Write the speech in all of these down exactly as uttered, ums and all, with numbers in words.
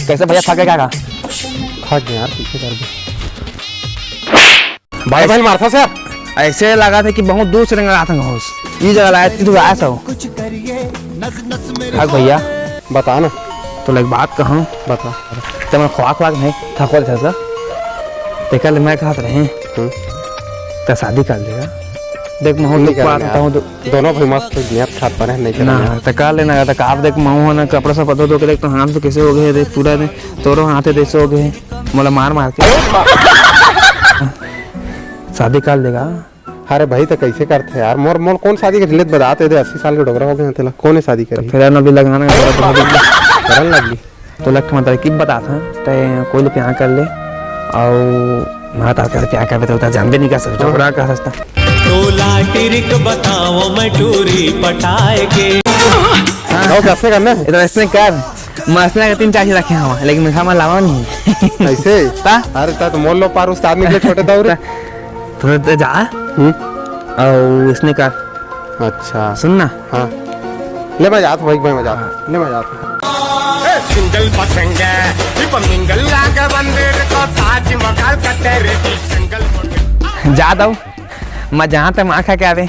कैसे भैया, थक गए का? थक गए यार, पीछे कर दे। भाई, भाई मारता सर। ऐसे लगा था कि बहुत दूर से रंग आता घोष। ये जगह लाया कि तू आया था। थक भैया। बता ना। तो एक बात कहूँ। बता। ते मैं ख्वाक ख्वाक नहीं, थकवा देता का। तेकर ले मैं कहत रहे। हम्म। ते शादी कर लेगा। देख, मैं नहीं तो करना बात यार। बताऊँ तो दोनों भाई मस्त नियत खात बने, नहीं ना, करना। तो का लेना, तो का आप देख, महू हो ना, कपड़ा सब धो धो के देख, तो हाथ से कैसे हो गए, देख, पूरा दिन तोरो हाथे जैसे हो गए, मोला मार मार के। शादी कर लेगा। अरे भाई, तो कैसे करते यार? मोर, मोर कौन शादी के रिलेट बता दे, अस्सी साल के डोकरा हो गए हैं, तेला कौन है शादी तो करी? फिर ना भी लगाना है, थोड़ा बहुत। करन लगी। तो लग तुम्हारा तरकीब बता था, ते कोई ले प्यार कर ले, और मैं तार कर प्यार कर, तो जानबे नहीं कर सकता, हाँ। बड़ा कर सकता। तोला टिरिक बताओ, मैं टूरी पटाए के। हाँ। और कैसे करना है? इधर ऐसे कर, मसला के तीन चार चीज रखे हवा, लेकिन मीठा में लावा नहीं। ऐसे? ता? अरे, ता तो मोल लो पार उस्ताद निकले छोटे ताऊ रे। ता, थोड़ा तो जा। हम्म। और इसने कर। अच्छा। सुन ना। हाँ। ले, मैं जात हूँ भाई, मैं जात हूँ। हाँ। ले, मैं जात हूँ। सिंगल पसंग है, इब मिंगल लागे बंदर को ताजमहल का तेरे भी सिंगल पसंग। जा दऊ, मैं जहाँ ते मार खा के आवे,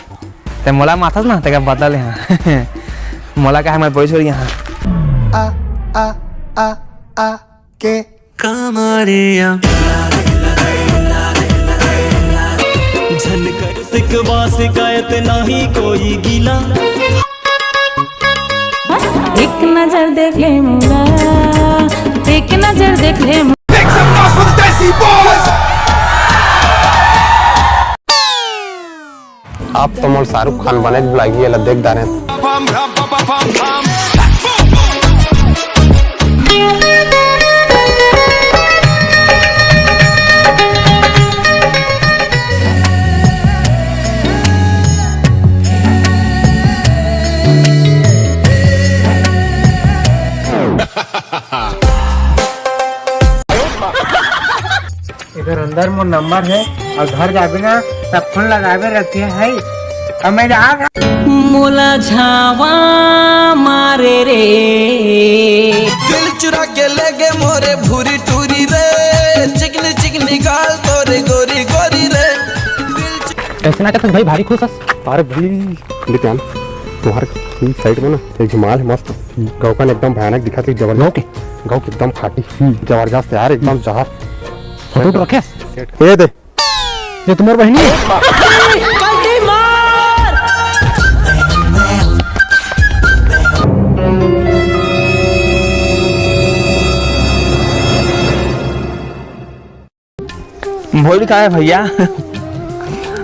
ते मोला माथस ना, तेका बदला ले हाँ। मोला का है, मैं बोई छोड़ी यहाँ। आ, आ, आ, आ, के। कमरिया। झन कर सिकवा सिकायत नाही कोई गिला। एक नजर देख ले मोला, एक नजर देख ले मो- अब तो मोर शाहरुख खान बने के लागी, एला देख डारे। इधर अंदर मोर नंबर है और घर जाबे ना, तब फोन लगाबे रखे है। अब मैं जा मोला झावा मारे रे। दिल चुरा के ले गे मोरे भूरी टूरी रे, चिकनी चिकनी गाल तोरे गोरी गोरी रे। कैसे ना कहते भाई, भारी खुश हस। अरे भाई, नित्यान, तुम्हारे साइड में ना एक झुमाल है मस्त, गाँव का एकदम भयानक दिखा थी, जबरदस्त। गाँव के? गाँव के एकदम खाटी, जबरदस्त यार, एकदम जहर। फोटो तो रखे? ये दे। ये तुम्हारी बहनी है? भोज खाए भैया।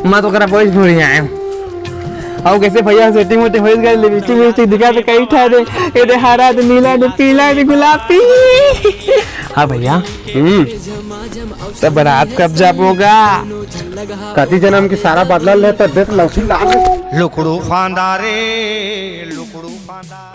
मैं तो करा भोज भूल आए। और कैसे भैया सेटिंग वेटिंग हो गई, लिपस्टिक विपस्टिक दिखा तो कई ठा दे, ये दे हरा दे, नीला दे, पीला दे, गुलाबी। हाँ भैया। हम्म। तो बारात कब जाबोगा? कति जन्म की सारा बदला ले तो देख लौसी लाग। लुकड़ू फांदा रे, लुकड़ू फांदा।